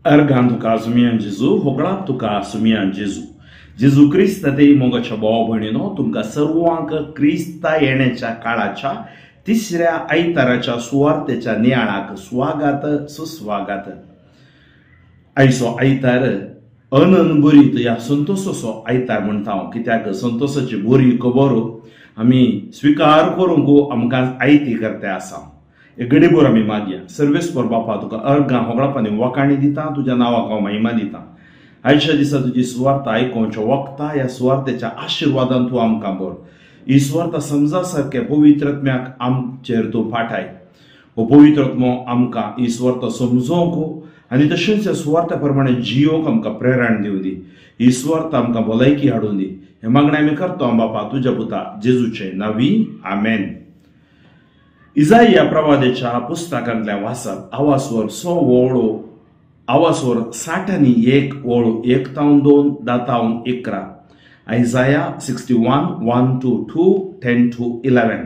Organ तुका सुमियान जेजू, होगळाक तुका सुमियान जेजू. जेजू क्रिस्त ते मोगाच्या भावा भयणीनो, तुमकां सर्वांक क्रिस्ता येण्याच्या काळाच्या तिसऱ्या आयताराच्या सुवार्तेच्या नियाळाक स्वागत सुस्वागत. आयचो आयतार अनन बरीत ह्या संतोसाचो आयतार म्हणटा हांव, कित्याक संतोसाची बरी खबर आमी स्विकार करूंक आमकां आयती करते आसा. एक गडीभर आमी मागया. सर्वेस्पर बापा, तुका अर्गां होगळापानी वाकाणी दिता, तुज्या नांवाक हांव महिमा दिता. आयच्या दिसा तुजी सुवार्ता आयकोवच्या वखता ह्या सुवार्तेच्या आशिर्वादान तूं आमकां बर. ही सुवार्ता समजा सारकें पवित्रत्म्याक आमचेर तूं पाठाय. हो पवित्रत्मो आमकां ही सुवार्ता समजोवंक आनी तशेंच ह्या सुवार्ता प्रमाणे जियोवंक आमकां प्रेरण दिवं दी. ही सुवार्ता आमकां भलायकी हाडून दी. हें मागणें आमी करता बापा तुज्या पुता जेजूचे नांवी, आमेन. इजाया प्रवादेच्या पुस्तकांतल्या वाचप आवासवर 100 ओळो आवासवर 61 ओळ 1 तावन 2 10 तावन 11. आयजाया 61 1 to 2 10 to 11.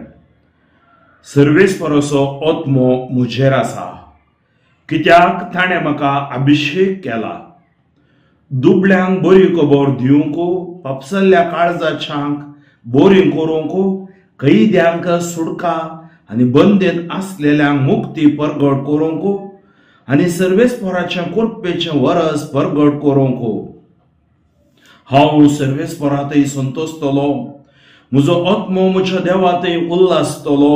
सर्वेस्पराचो आत्मो म्हजेर आसा, कित्याक ताणें म्हाका अभिशेक केला दुबळ्यांक बरी खबर दिवंक, पापसल्ल्या काळजाच्यांक बरी करूंक, कैद्यांक सुटका आनी बंदेन आसलेल्यांक मुक्ती परगट करूंक आनी सर्वेस्पराचें कृपेचें वरस परगट करूंक. हांव सर्वेस्परांतय संतोसतलो, म्हजो आत्मो म्हज्या देवांतय उल्हासतलो,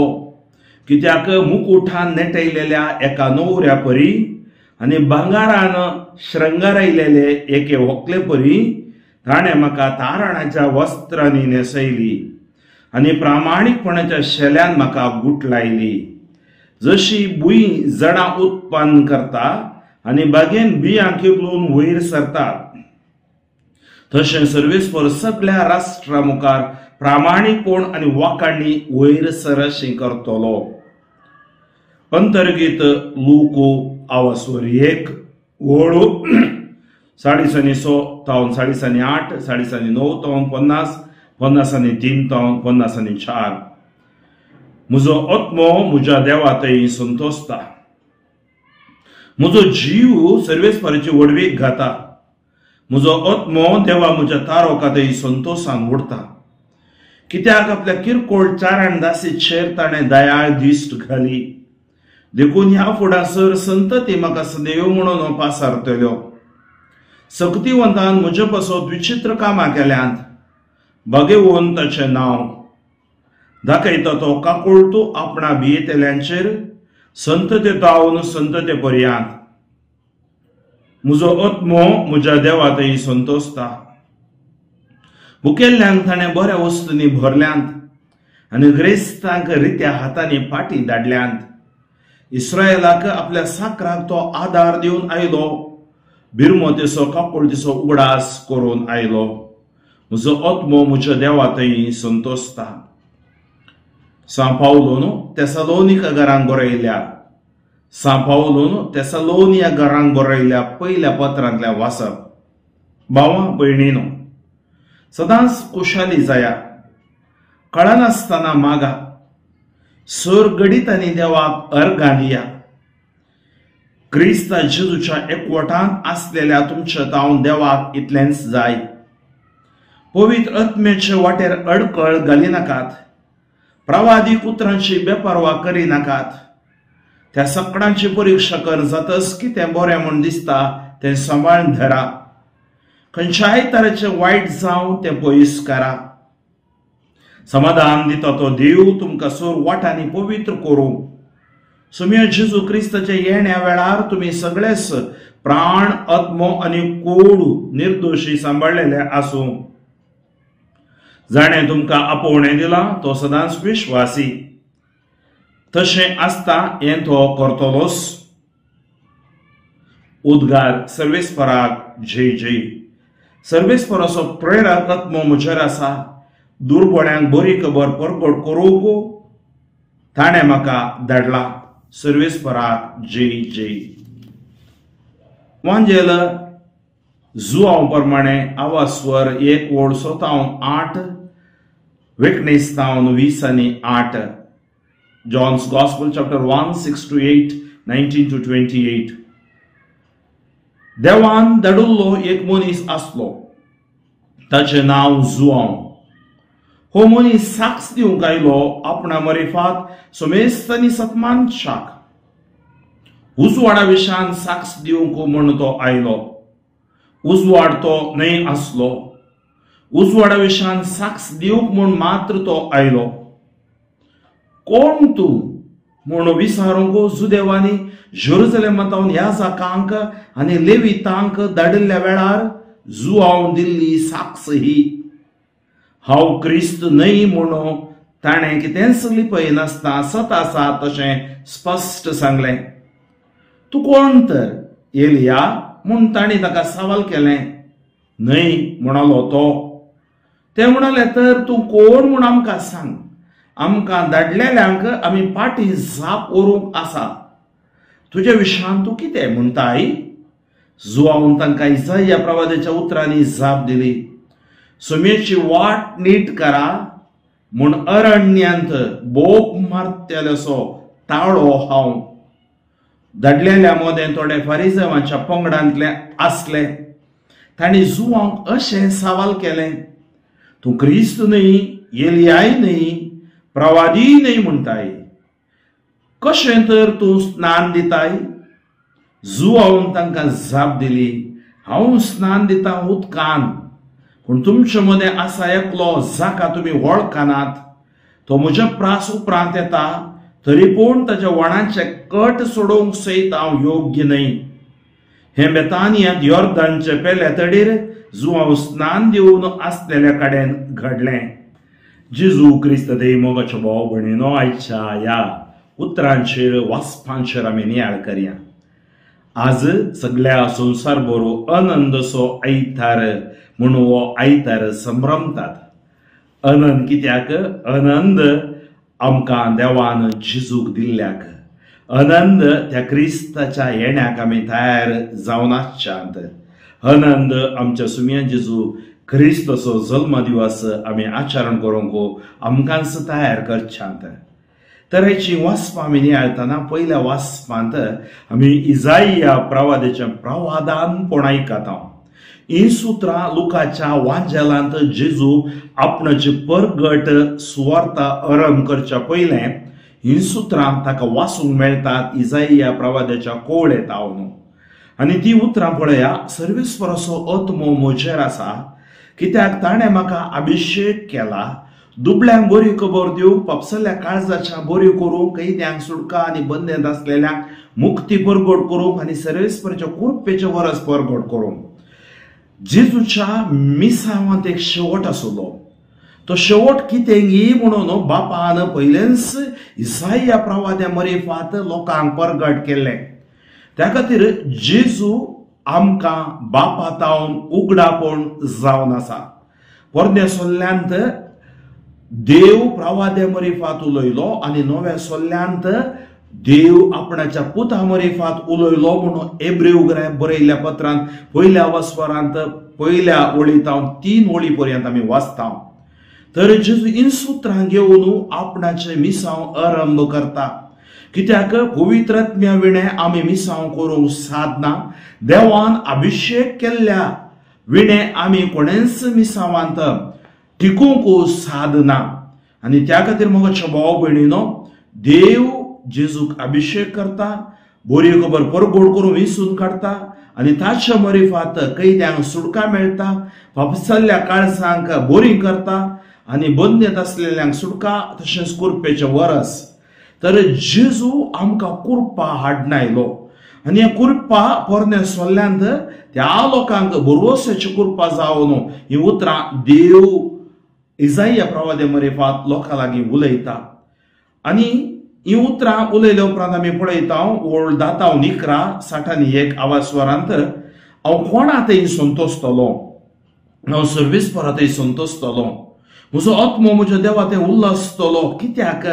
कित्याक मुकुटान नेटयलेल्या एका नवऱ्या परी आनी भांगारान श्रंगारयलेले एके व्हंकले परी ताणें म्हाका तारणाच्या वस्त्रांनी न्हेसयली आनी प्रामाणीकपणाच्या शेल्यान म्हाका गुटलायली. जशी भूंय जडां उत्पन्न करता आनी बागेन बियां किरलून वयर सरतात, तशें सर्वेस्पर सगळ्या राष्ट्रा मुखार प्रामाणीकपण आनी वाकाणी वयर सरशी करतलो. अंतर्गीत लूको आवासवर 1 ओळ 6.5 तावन 8.5 9.5 तावन 50 53 तावन 54. म्हजो आत्मो म्हज्या देवातय संतोसता, म्हजो जीव सर्वेस्पराची व्हडवीक गाता, म्हजो आत्मो देवा म्हज्या तारोकातय संतोसान उडता, कित्याक आपल्या किरकोळ चारण दासीचेर ताणें दयाळ दिश्ट घाली. देखून ह्या फुडासर संतती म्हाका सदैव म्हणून पासारतल्यो. सक्तिवंतान म्हजे पासत विचित्र कामां केल्यांत, बागेवन ताचें नांव दाखयता तो काकुळटू आपणा भियेतल्यांचेर संतते तावन संतते पर्यांत. म्हजो आत्मो म्हज्या देवातय संतोसता, भुकेल्ल्यांक ताणें बऱ्या वस्तूंनी भरल्यांत आनी ग्रेस्तांक रित्या हातांनी फाटी धाडल्यांत. इस्रायलाक आपल्या साकराक तो आदार दिवन आयलो, बिरमोतेचो काकुळतेचो उगडास करून आयलो. म्हजो आत्मो म्हज्या देवातय संतोसता. सां पावलोन तेसालोनिका घरांक बरयल्या सां पावलोन तेसालोनिया घरांक बरयल्या पयल्या पत्रांतल्या वाचप. भावा भयणीनो, सदांच खुशाली जाया, कळनासतना मागा, सर गडीत आनी देवाक अर्गां दिया. क्रिस्ता जेजूच्या एकवटान आसलेल्या तुमच्या तावन देवाक इतलेंच जाय. पवित्र आत्म्याचे वाटेर अडकळ घालिनाकात, प्रवादीक उतरांची बेपर्वा करिनाकात. त्या सकडांची परिक्षा कर जातच कितें बरें म्हूण दिसता तें सांबाळून धरा, खंयच्याय तरेचें वायट जावं तें पयस करा. समाधान दिता तो देव तुमकां सोर वाटांनी पवित्र करूं. सुम्या जेजू क्रिस्ताच्या येण्या वेळार तुमी सगळेच प्राण, आत्मो आनी कोड निर्दोशी सांबाळलेले आसूं. जाणें तुमकां आपोवणें दिलां तो सदांच विश्वासी, तशें आसता हें तो करतलोच. उद्गार सर्वेस्पराक जय जय. सर्वेस्पराचो प्रेरक आत्मो म्हजेर आसा, दुर्बळ्यांक बरी खबर परगट करूंक ताणें म्हाका धाडला. सर्वेस्पराक जय जय. वांजेल जुआंव प्रमाणे आवासवर 1 ओळ 7 8 19 तावन 20 आनी 8. John's Gospel chapter 1 6 to 8 19 to 28. देवान धाडिल्लो एक मनीस आसलो, ताचें नांव जुआंव। हो मनीस साक्ष दिवंक आयलो आपणा मरिफात समेस्त आनी सतमानशाक। उजवाडा विशान साक्ष दिवंक म्हूण तो आयलो, उजवाड तो न्हय आसलो। उजवाडा विशान साक्ष दिवंक म्हूण मात्र तो आयलो। कोण तूं म्हूण विचारूंक जुदेवांनी जेरुजलेमांत याजकांक आनी लेवितांक धाडिल्ल्या वेळार जुआंव दिल्ली साक्ष ही, हांव क्रिस्त न्हय म्हणून ताणें कितेंच लिपयनासतना सत आसा तशें स्पश्ट सांगलें। तूं कोण तर, एलिया म्हूण तांणी ताका सवाल केलें। न्हय म्हणालो तो। ते म्हणाले, तर तूं कोण म्हूण आमकां सांग, आमकां धाडलेल्यांक आमी फाटीं जाप व्हरूंक आसा। तुज्या विशान तूं कितें म्हणटाय? जुआंवन तांकां इजाया प्रवादाच्या उतरांनी जाप दिली, सुमेची वाट नीट करा म्हूण अरण्यांत बोब मारतल्याचो ताळो हांव। धाडलेल्या मदें थोडे फारिजेवांच्या पंगडांतले आसले। तांणी जुआंक अशें सवाल केलें, तूं क्रिस्त न्हय, एलियाय न्हय, प्रवादीय न्हय म्हणटाय, कशें तर तूं स्नान दिताय? जुआंवन तांकां जाप दिली, हांव स्नान दितां उदकान, पूण तुमचे मदें आसा एकलो जाका तुमी वळखनात, तो म्हज्या प्रास उपरांत येता, तरी पूण ताच्या वणांचे कट सोडोवंक सयत हांव योग्य न्हय। हें बेतानियांत योर्दानचे पेल्या तडीर जुआंव स्नान दिवन आसलेल्या कडेन घडलें। जेजू क्रिस्त देव मोगाचो भाव भयणीनो, आयच्या ह्या उतरांचेर वाचपांचेर आमी नियाळ करया। आज सगळ्या संवसार बरो आनंदसो आयतार म्हूण हो आयतार संभ्रमतात। आनंद कित्याक? आनंद आमकां देवान जेजूक दिल्ल्याक, आनंद त्या क्रिस्ताच्या येण्याक आमी तयार जावन आसच्यांत, आनंद आमच्या सुम्या जेजू क्रिस्ताचो जल्म दिवस आमी आचरण करूंक आमकांच तयार करच्यांत। तर हेची वाचपां आमी नियाळतना पयल्या वाचपांत आमी इजाया प्रवादाच्या प्रवादान पूण आयकता। ही सुत्रां लुकाच्या वांजेलांत जेजू आपणाची परगट सुवार्ता आरंभ करच्या पयलें ही सुत्रां ताका वाचूंक मेळटात इजाया प्रवादाच्या कोवळेंत हांव। आनी ती उतरां पळया, सर्वेस्पराचो आत्मो म्हजेर आसा, कित्याक ताणें म्हाका अभिशेक केला दुबळ्यांक बरी खबर दिवंक, पापसल्या काळजाच्या बऱ्यो करूंक, कैद्यांक सुटका आनी बंदेंत आसलेल्यांक मुक्ती परगट करूंक आनी सर्वेस्पराच्या कृपेचें वरस परगट करूंक। जेजूच्या मिसावांत एक शेवट आसलो, तो शेवट कितें म्हणून बापान पयलेंच इसाया प्रवाद्या मरिफात लोकांक परगट केल्लें। त्या खातीर जेजू आमकां बापा तावन उगडापण जावन आसा। पोरण्या सोल्ल्यांत देव प्रवाद्या मरिफात उलयलो आनी नव्या सोल्ल्यांत देव आपणाच्या पुता मरिफात उलयलो म्हणून एब्रेव बरयल्ल्या पत्रांत पयल्या वस्वरांत पयल्या ओळींत 3 ओळी पर्यंत आमी वाचता। तर जेजू हीं सुत्रां घेवन आपणाचें मिसांव आरंभ करता, कित्याक पवित्र आत्म्या विणें आमी मिसांव करूंक सादना। देवान अभिशेक केल्ल्या विणें आमी कोणेंच मिसावांत टिकूंक सादना। आनी त्या खातीर म्हज्या भाव भयणीनो, देव जेजूक अभिशेक करता, बरी खबर परगोड करून विसून काडटा आनी ताच्या मरिफात कैद्यांक सुटका मेळटा, फापसल्ल्या काळजांक बरी करता आनी बंदेंत आसलेल्यांक सुटका, तशेंच कुरपेचें वरस। तर जेजू आमकां कुरपा हाडना आयलो आनी हे कुरपा पोरण्या सोल्ल्यांत त्या लोकांक भरवसाची कुरपा जावन ही उतरां देव इजाया प्रवाद्या मरिफात लोकां लागीं उलयता। आनी ही उतरां उलयल्या उपरांत आमी पळयता ओळ दाताव 11 61 आवाज स्वरांत, हांव कोणा थंय संतोसतलो, हांव सर्वेस्परा थंय संतोसतलो, म्हजो आत्मो म्हज्या देवा थंय उल्हासतलो, कित्याक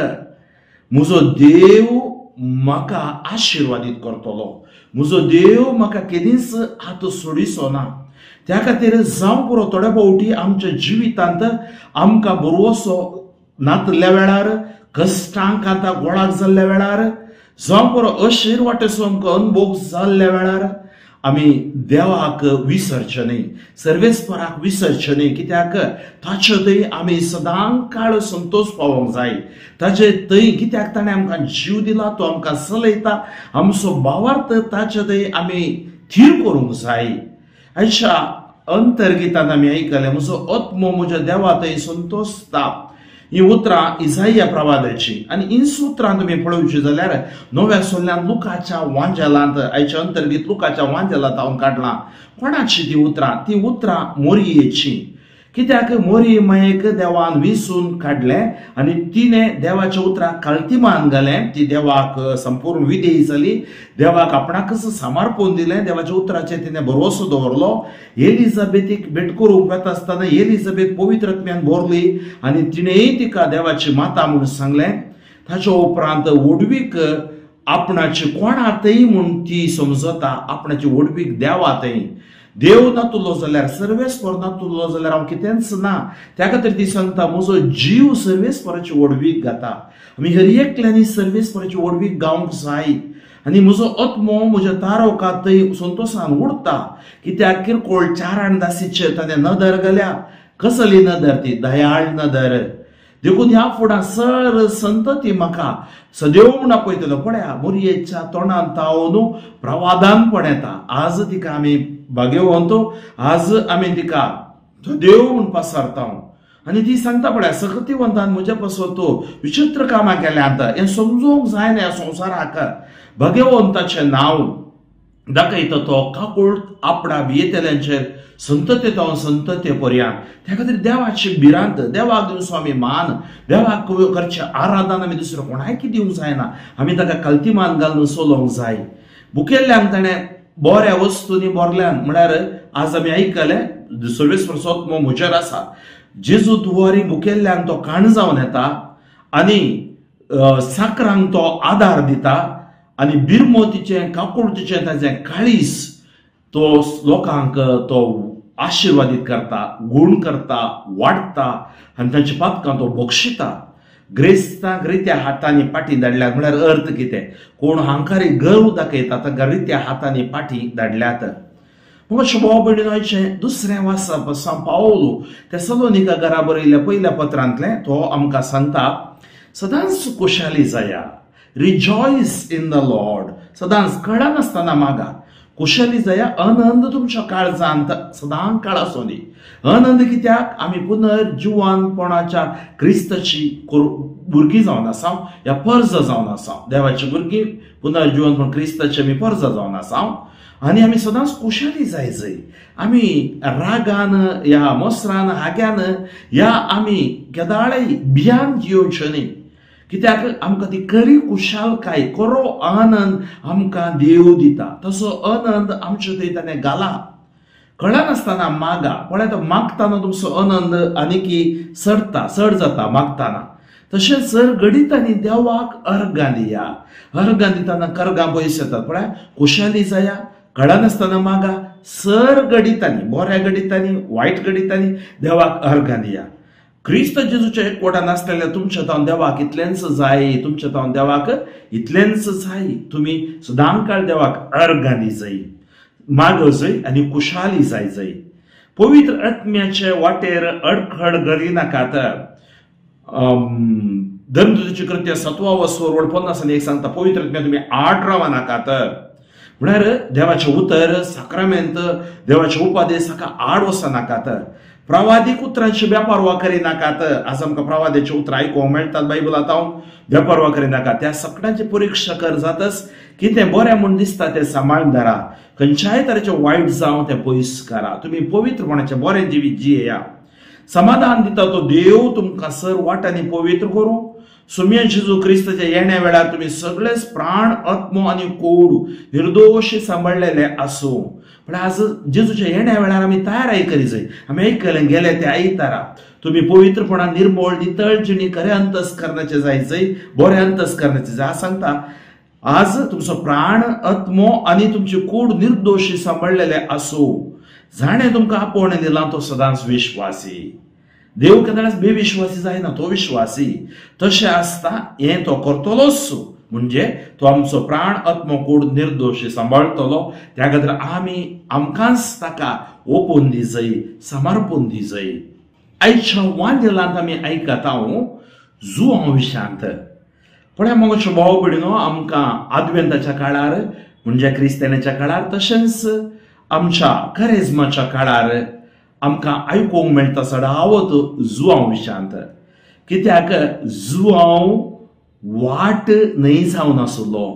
म्हजो देव म्हाका आशिर्वादीत करतलो, म्हजो देव म्हाका केदींच हात सोडिचो ना। त्या खातीर जावं पुरो थोडे फावटी आमच्या जिवितांत आमकां बरोसो नातल्या वेळार, कश्टांक आतां गोळाक जाल्ल्या वेळार, जावं पुरो अशीर वाटेचो आमकां अनुभव जाल्ल्या वेळार आमी देवाक विसरचें न्ही, सर्वेस्पराक विसरचें न्ही, कित्याक ताचे थंय आमी सदां काळ संतोश पावोंक जाय। ताचे थंय कित्याक ताणें आमकां जीव दिला, तो आमकां चलयता, आमचो भावार्थ ताचे थंय आमी थीर करूंक जाय। आयच्या अंतर्गितान आमी आयकलें, म्हजो आत्मो म्हज्या देवा थंय संतोशता। ही उतरां इजाया प्रवादाची आनी ही उतरां तुमी पळोवची जाल्यार नव्या सोल्ल्यान लुकाच्या वांजेलांत, आयच्या अंतर्गीत लुकाच्या वांजेलांत हांव काडलां। कोणाची ती उतरां? ती उतरां मोरयेची, कित्याक मोरी मायेक देवान विसून काडलें आनी तिणें देवाच्या उतराक कालतीमान घालें। ती देवाक संपूर्ण विधेयी जाली, देवाक आपणाकच समर्पण दिलें, देवाच्या उतराचेर तिणें भरवसो दवरलो। एलिझाबेथीक भेट करूंक वता आसतना एलिझाबेथ पवित्र आत्म्यान भरली आनी तिणेंय तिका देवाची माता म्हूण सांगलें। ताच्या उपरांत व्हडवीक आपणाची कोणातय म्हूण ती समजता, आपणाची व्हडवीक देवातय। देव नातुलो जाल्यार, सर्वेस्पर नातुलो जाल्यार हांव कितेंच ना। त्या खातीर ती सांगता, म्हजो जीव सर्वेस्पराची व्हडवीक गाता। आमी हर एकल्यांनी सर्वेस्पराची व्हडवीक गावंक जाय आनी म्हजो आत्मो म्हज्या तारवका थंय संतोशान उरता, कित्याक किरकोळ चारण दासीचेर ताणें नदर घाल्या। कसली नदर? ती दयाळ नदर। देखून ह्या फुडां सर संतती म्हाका सदैव म्हूण आपयतलो। पळया मोरयेच्या तोंडान तावनू प्रवादानपण येता। आज तिका आमी भाग्यवंत, आज आमी तिका देव म्हूण पसारता आनी ती सांगता, पळया सकतीवंतान म्हज्या पासत विचित्र कामां केल्यांत, हें समजूंक जायना ह्या संवसाराक। भाग्यवंताचें नांव दाखयता तो काकूळ आपणा भियेतल्यांचेर संतते जावन संतते पर्यंत। त्या खातीर देवाची भिरांत, देवाक दिवचो आमी मान, देवाक करचें आराधन आमी दुसरो कोणायकी दिवंक जायना। आमी ताका कल्तीमान घालून चलोवंक जाय। भुकेल्ल्यांक ताणें बऱ्या वस्तूंनी भरल्यान, म्हळ्यार आज आमी आयकलें सर्वेस्पर आत्मो म्हजेर आसा, जेजू दुवारी भुकेल्ल्यांक तो काण जावन येता आनी साकरांक तो आदार दिता आनी बिरमोतीचें काकुळतीचें ताचें काळीस तो लोकांक तो आशिर्वादीत करता, गूण करता, वाडटा आनी तांची पातकां तो बक्षिता। ग्रेस्तांक रित्या हातांनी पाटी धाडल्यात म्हळ्यार अर्थ कितें? कोण हांकारी गर्व दाखयता तांकां रित्या हातांनी पाटी धाडल्यात। मग भाव भयणीनो, आयचें दुसरें वाचप सांव पावलो तेसलोनिका घरा बरयल्ल्या पयल्या पत्रांतलें, तो आमकां सांगता, सदांच खुशाली जाया, रिजॉयस इन the Lord. सदांच कळनासतना मागा, कुशली जाया, आनंद तुमच्या काळजांत सदां काळ आसूं दी। आनंद कित्याक? आमी पुनर्जिवानपणाच्या क्रिस्ताची भुरगीं जावन आसा, ह्या पर्ज जावन आसा, देवाची भुरगीं पुनर्जिवनपण क्रिस्ताची आमी पर्ज जावन आसा आनी आमी सदांच कुशली जाय जय। आमी रागान ह्या मोसरान हाग्यान ह्या आमी केदाळय भियान जियोवचें न्ही, कित्याक आमकां ती खरी कुशालकाय, खरो आनंद आमकां देव दिता। तसो आनंद आमचे थंय ताणें घाला। कळनासतना मागा, पळयता मागतना तुमचो आनंद आनीकी चडता, चड जाता मागतना। तशेंच सर घडितांनी देवाक अर्गां दिया, अर्गां दितना कर्गां पयस येतात। पळया कुशाली जाया, कळनासतना मागा, सर घडितांनी, बऱ्या घडितांनी, वायट घडितांनी देवाक अर्गां दिया। क्रिस्त जेजूच्या एकवटान आसलेल्या तुमच्या तावन देवाक इतलेंच जाय, तुमच्या तावन देवाक इतलेंच जाय। तुमी सदां काळ देवाक अर्गां दी जाय, मागो जाय आनी कुशाली जाय जाय। पवित्र आत्म्याचे वाटेर अडखळ करिनाकात। धर्मदूताची कृत्य 7 वरवळ 50 सांगता, पवित्र आत्म्या तुमी आड रावा नाकात। म्हळ्यार देवाचें उतर, साक्रामेंत, देवाचे उपादेश हाका आड वचनाकात। प्रवादीक उतरांची बेपर्वा करिनाकात। आज आमकां प्रवादाची उतरां आयकूंक मेळटात बायबलांत, हांव बेपर्वा करिनाकात। त्या सगळ्यांची परिक्षा कर जातच कितें बरें म्हूण दिसता तें सांबाळून धरा, खंयच्याय तरेचें वायट जावं तें पयस करा। तुमी पवित्रपणाचें बरें जिवीत जियेया। समाधान दिता तो देव तुमकां सर वाटांनी पवित्र करूं। सुम्या जेजू क्रिस्ताच्या येण्या वेळार तुमी सगळेच प्राण, आत्मो आनी कोड निर्दोश सांबाळलेले आसूं। पण आज जेजूच्या येण्या वेळार आमी तयाराय करी जाय। आमी आयकलें गेले ते आयतारा, तुमी पवित्रपणान निर्मळ नितळ जिणी खरें अंतस्करणाचें जाय जय, बरें अंतस्करणाचें जाय। आज सांगता, आज तुमचो प्राण, आत्मो आनी तुमची कूड निर्दोशी सांबाळलेले आसूं। जाणें तुमकां आपोवणें दिलां तो सदांच विश्वासी। देव केन्नाच बेविश्वासी जायना, तो विश्वासी। तशें आसता हें तो करतलोच, म्हणजे तो आमचो प्राण आत्मो कूड निर्दोशी सांबाळटलो. त्या खातीर आमी आमकांच ताका ओपून दिजय, समर्पून दिजय. आयच्या वांजेलांत आमी आयकता जुवांव विशांत. पळय मोगाचो भाव भयणीनो, आमकां आदवेंताच्या काळार म्हणजे क्रिस्तानाच्या काळार तशेंच आमच्या करेजमाच्या काळार आमकां आयकूंक मेळटा चडावत जुवांव विशांत. कित्याक जुवांव वाट न्हय जावन आसलो,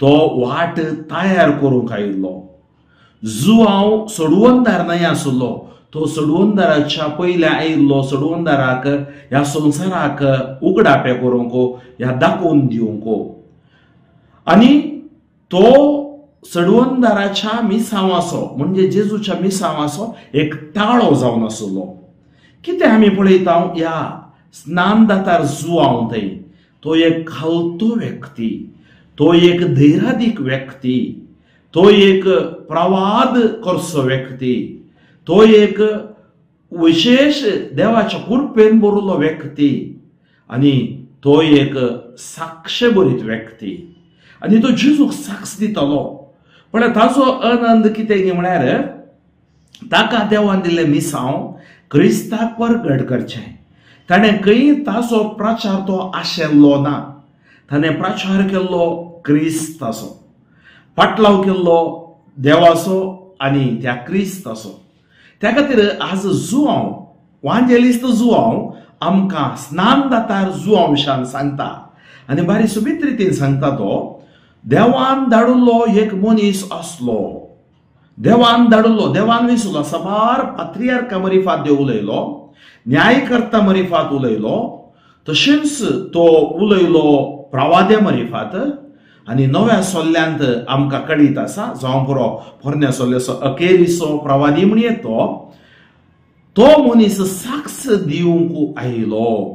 तो वाट तयार करूंक आयिल्लो. जुवांव सोडवणदार न्हय आसलो, तो सोडवणदाराच्या पयल्या आयिल्लो सोडवणदाराक ह्या संवसाराक उगडापें करूंक ह्या दाखोवन दिवंक. आनी तो सोडवणदाराच्या मिसांवाचो म्हणजे जेजूच्या मिसांवाचो एक ताळो जावन आसलो. कितें आमी पळयता ह्या स्नानदातार जुवांव थंय तो एक खालतो व्यक्ती, तो एक धैर्यादीक व्यक्ती, तो एक प्रवाद करचो व्यक्ती, तो एक विशेष देवाच्या कृपेन भरिल्लो व्यक्ती आनी तो एक साक्षबरीत व्यक्ती. आनी तो जेजूक साक्ष दितालो. पण ताजो आनंद कितें म्हळ्यार ताका देवान दिल्लें मिसांव क्रिस्ताक परगट करचें. ताणें खंय ताजो प्रचार तो आशिल्लो ना, ताणें प्रचार केल्लो क्रिस्ताचो, पाटलाव केल्लो देवाचो आनी त्या क्रिस्ताचो. त्या खातीर आज जुवांव वांजेलिस्त जुवांव आमकां स्नानदातार जुवांव विशान सांगता आनी बारी सोबीत रितीन सांगता. तो देवान धाडिल्लो एक मनीस आसलो, देवान धाडिल्लो, देवान विसरलो. साबार पात्रियार्का मरिफात देव उलयलो, न्यायकर्ता मरिफात उलयलो, तशेंच तो उलयलो प्रवाद्या मरिफात. आनी नव्या सोल्ल्यांत आमकां कळीत आसा, जावं पुरो पोरण्या सोल्ल्याचो अखेरीचो प्रवादी म्हणये तो तो मनीस साक्ष दिवंक आयलो.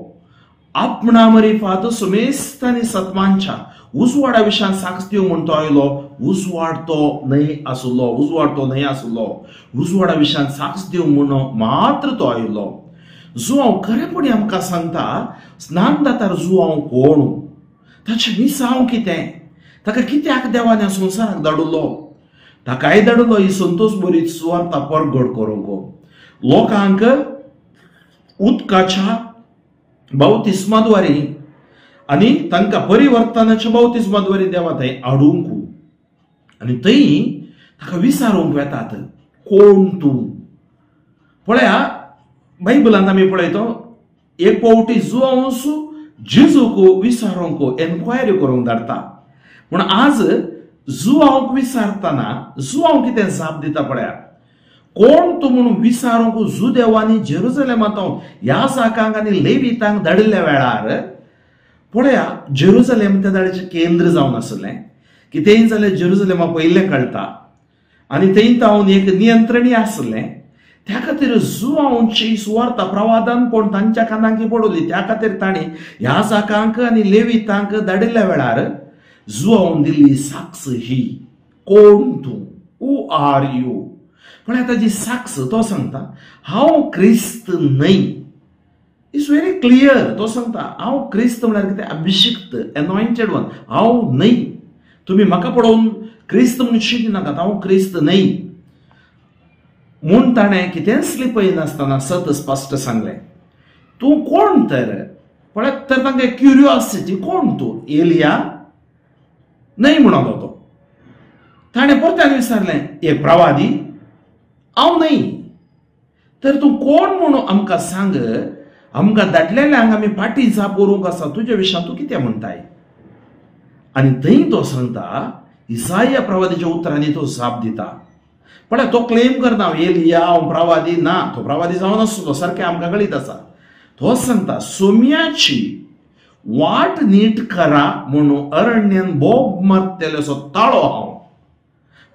आपणा मरिफात सुमेस्त आनी सत्मानच्या उजवाडा विशान साक्ष दिवंक म्हूण तो आयलो. उजवाड तो न्हय आसलो, उजवाड तो न्हय आसलो, उजवाडा विशान साक्ष दिवंक म्हूण मात्र तो आयलो. जुवांव खरेपणी आमकां सांगता स्नानदातार जुवांव कोण, ताचें मिसांव कितें, ताका कित्याक देवान ह्या संवसाराक धाडिल्लो, ताकाय धाडिल्लो ही संतोष बरी सुवार्ता परगट करूंक, लोकांक उदकाच्या बावतिस्माद्वारे आनी तांकां परिवर्तनाच्या बावतिस्माद्वारे देवा थंय हाडूंक. आनी थंय ताका विचारूंक वेतात कोण तूं. पळया बायबलांत आमी पळयता एक फावटी जुवांव जेजूक विचारूंक एनक्वायरी करूंक धाडटा. पूण आज जुवांक विचारतना जुवांव कितें जाप दिता पळया. कोण तूं म्हणून विचारूंक जुदेवांनी जेरुजलेमांत ह्या जाकांक आनी लेवितांक धाडिल्ल्या वेळार पळया जेरुजलेम त्या दाळेचें केंद्र जावन आसलें. कितेंय जाल्यार जेरुजलेमा पयलें कळटा आनी थंय तावन एक नियंत्रणी आसलें. त्या खातीर जुवांची सुवार्ता प्रवादान पण तांच्या कानांक पडली. त्या खातीर तांणी ह्या जाकांक आनी लेवितांक धाडिल्ल्या वेळार जुवांवन दिल्ली साक्ष ही, कोण तूं, हू are you. पण ताजी साक्ष तो सांगता हांव क्रिस्त न्हय. It's very clear. तो सांगता हांव क्रिस्त म्हळ्यार कितें, अभिषिक्त, एनॉयंटेड वन, हांव न्हय. तुमी म्हाका पळोवन क्रिस्त म्हणून चिंतनाकात, हांव क्रिस्त न्हय म्हूण ताणें कितेंच लिपयनासतना सत स्पश्ट सांगलें. तूं कोण तर, पळय तर तांकां क्युरियोसिटी, कोण तूं, एलिया न्हय म्हणलो तो. ताणें परत्यान विचारलें एक प्रवादी, हांव न्हय. तर तूं कोण म्हणून आमकां सांग, आमकां धाडलेल्यांक आमी फाटीं जाप व्हरूंक आसा, तुज्या विशयान तूं कितें म्हणटाय. आनी थंय तो सांगता इसाया प्रवादीच्या उतरांनी तो जाप दिता. पण तो क्लेम करना हांव एलिया, हांव प्रवादी ना, तो प्रवादी जावन आसलो सारकें आमकां कळीत आसा. तो सांगता सोम्याची वाट नीट करा म्हणून अरण्यान बोब मारतल्याचो ताळो हांव.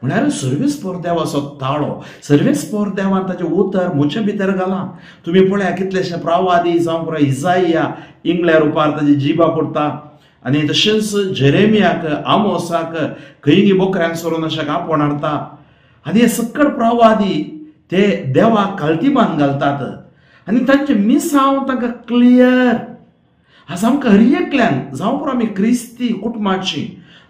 म्हळ्यार सर्वेस्पोर देवाचो ताळो, सर्वेस्पोर देवान ताचें उतर म्हजे भितर घालां. तुमी पळया कितलेशे प्रवादी जावं पुरो इजाइया इंगळ्या रुपार ताजी जिबा पडटा आनी तशेंच जेरेमियाक, आमोसाक खंय बोकऱ्यांक सोरून अशें आपोवन हाडटा. आनी हे सकळ प्रवादी ते देवाक कल्तिमान घालतात आनी तांचें मिसांव तांकां क्लियर. आज आमकां हर एकल्यान जावं पुरो आमी क्रिस्ती कुटुंबाची,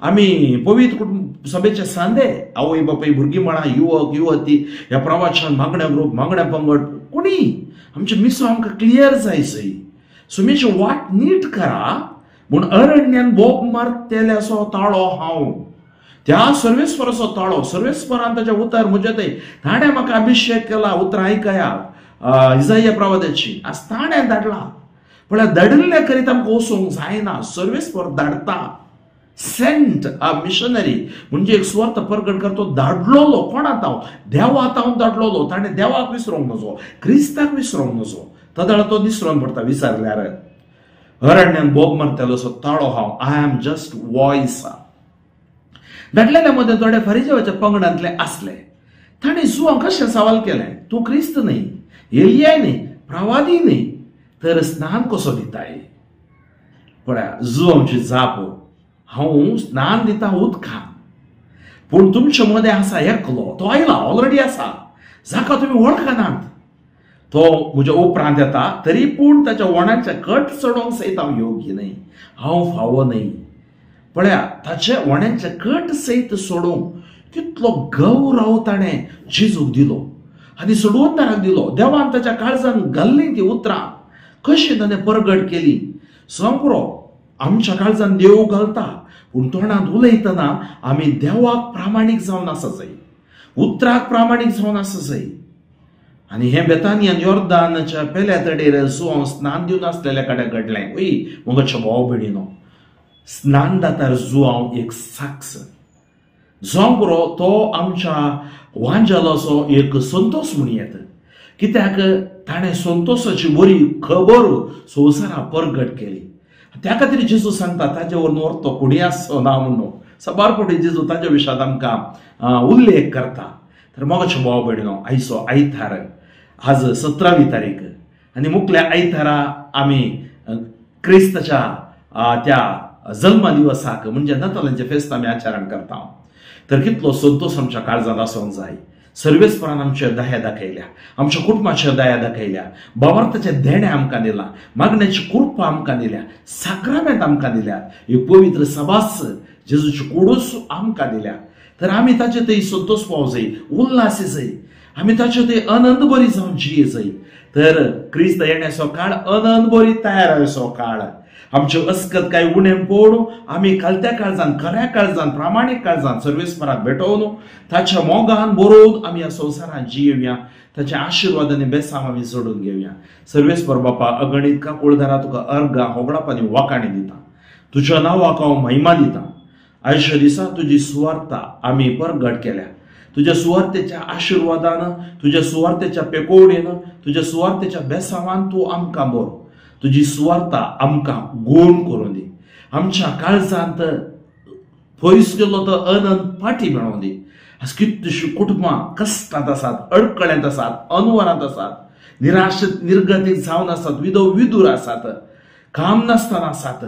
आमी पवित्र कुटुंब सभेचे सांदे, आवय बापूय भुरगीं म्हणा, युवक युवती, ह्या प्रवाचन, मागण्या ग्रुप, मागण्या पंगड, कोणी आमचे मिसो आमकां क्लियर जाय सई. सुमेची वाट नीट करा म्हूण अरण्यान बोब मारतेल्याचो ताळो हांव, त्या सर्वेस्वराचो ताळो, सर्वेस्वरान ताच्या उतर म्हज्या थंय ताणें म्हाका अभिशेक केला. उतरां आयकया इजाया प्रवादाची, आज ताणें धाडला. पळय धाडिल्ले करीत आमकां वचूंक जायना, सर्वेस्वर धाडटा. सेंट अ मिशनरी म्हणजे एक सुवार्थ परगट कर, तो धाडलोलो कोणात हांव, देवात हांव धाडलोलो. ताणें देवाक विसरोंक नजो, क्रिस्ताक विसरोंक नजो, तदळ तो निसरोन पडटा विसरल्यार. अरण्यान बोब मारतेलो असो ताळो हांव, I am just voice. धाडलेल्या मदें थोडे फरिजेवाच्या पंगडांतले आसले. ताणें जुवांक कशें सवाल केलें, तूं क्रिस्त न्हय, एलियाय न्हय, प्रवादी न्हय, तर स्नान कसो दिताय? पळया जुवांची जाप, हांव स्नान दिता उदकान, पूण तुमचे मदें आसा एकलो, तो आयला ऑलरेडी आसा, जाका तुमी वळखनात, तो म्हज्या उपरांत येता, तरी पूण ताच्या वणाच्या कट चडोवंक सयत हांव योग्य न्हय, हांव फावो न्हय. पळया ताचे वण्यांचे कट सयत सोडोवंक कितलो गौरव ताणें जेजूक दिलो आनी सोडवणदाराक दिलो. देवान ताच्या काळजान घाल्लीं ती उतरां कशी ताणें परगट केली. समपुरो आमच्या काळजान देव घालता, पूण तोंडांत उलयतना आमी देवाक प्रामाणीक जावन आसा जाय, उतराक प्रामाणीक जावन आसा जाय. आनी हें बेतानियान योर्दानाच्या पेल्या तडेर जुवांव स्नान दिवन आसलेल्या कडेन घडलें. ओय मोगाच्या भाव भयणीनो, स्नान दातार जुवांव एक साक्ष जावं पुरो, तो आमच्या वांजालाचो एक संतोष म्हण येता. कित्याक ताणें संतोषाची बरी खबर संवसारा परगट केली. त्या खातीर जेजू सांगता ताजे वरून व्हरतो कोणी आसचो ना म्हणून. साबार फावटी जेजू ताज्या विशयात आमकां उल्लेख करता. तर मोगाचो भाव भयणीनो, आयचो आयतार, आज 17वी तारीख आनी मुखल्या आयतारा आमी क्रिस्ताच्या त्या जल्मा दिवसाक म्हणजे नातालांचें फेस्त आमी आचरण करता. तर कितलो संतोष आमच्या काळजांत आसूंक जाय. सर्वेस्परान आमच्यो दया दाखयल्या, आमच्या कुटुंबाच्यो दया दाखयल्या, भावार्थाचें देणें आमकां दिलां, मागण्याची कृपा आमकां दिल्या, साक्रामेंत आमकां दिल्या, एक पवित्र सभास जेजूची कुडूस आमकां दिल्या. तर आमी ताचे थंय संतोष पावंक जाय, उल्हास जाय, आमी ताचे थंय आनंद बरी जावन जिये जाय. तर क्रिस्त येण्याचो काळ आनंद बरी तयार काळ. आमच्यो अस्कत काय उणें पडूं, आमी खालत्या काळजान, खऱ्या काळजान, प्रामाणीक काळजान सर्वेस्पराक भेटोवन ताच्या मोगान बरोवन आमी ह्या संवसारांत जियेवया, ताच्या आशिर्वाद आनी बेसांव आमी जोडून घेवया. सर्वेस्पर बापा, अगणीत काकुळदारा तुका अर्गां होगडाप आनी वाकाणी दिता, तुज्या नांवाक हांव महिमा दिता. आयच्या दिसा तुजी सुवार्ता आमी परगट केल्या. तुज्या सुवार्तेच्या आशिर्वादान, तुज्या सुवार्तेच्या पेकोवडेन, तुज्या सुवार्तेच्या बेसांवान तूं आमकां बरो, तुजी सुवार्ता आमकां गोण करून दी. आमच्या काळजांत पयस गेलो तो अनंत फाटी मेळोवन दी. आज कितलीशीं कुटुंबां कश्टांत आसात, अडकळ्यांत आसात, अनवरांत आसात, निराश निर्गतीक जावन आसात, विधव विदूर आसात, काम नासतना आसात,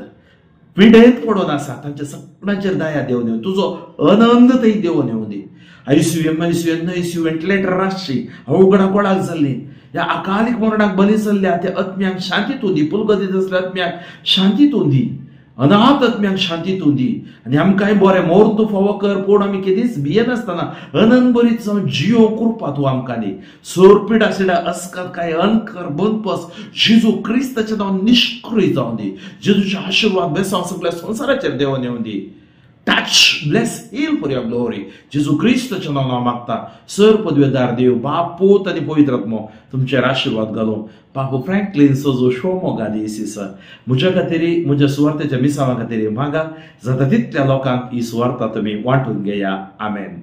पिडेंत पडून आसात, तांच्या सपनाचेर दया देवन येवन तुजो अनंत थंय देवन येवन दी. आयसीयू, एमआयसीयू, एनआयसीयू, व्हेंटिलेटर आसची अवघडा कोणाक जाल्ली, ह्या अकालीक मरणाक बली जाल्ल्या त्या आत्म्यांक शांती तूं दी, पुलगतीत आसल्या आत्म्यांक शांती तूं दी, अनाथ आत्म्यांक शांती तूं दी. आनी आमकांय बरें मोर तूं फावो कर, पूण आमी केदीच भियेनासतना अनंत बरीत जावन जियो कृपा तूं आमकां दी. सोरपीड आशिल्ल्या अस्कत काय अनकर बनपस जेजू क्रिस्ताचें नांव निश्क्रीय जावन दी. जेजूचे आशिर्वाद बेसांव सगळ्या संवसाराचेर देवन येवन दी. Touch, bless, heal for your glory. जेजू क्रिस्ताच्या नांवान हांव मागता. सर पदवेदार देव बाप, पूत आनी पवित्र आत्मो तुमचेर आशिर्वाद घालूं. बापू फ्रँकलीन सोजो शोमो गादी म्हज्या खातीर, म्हज्या सुवार्थेच्या मिसांवा खातीर मागा. जाता तितल्या लोकांक ही सुवार्ता तुमी वांटून घेया. आमेन.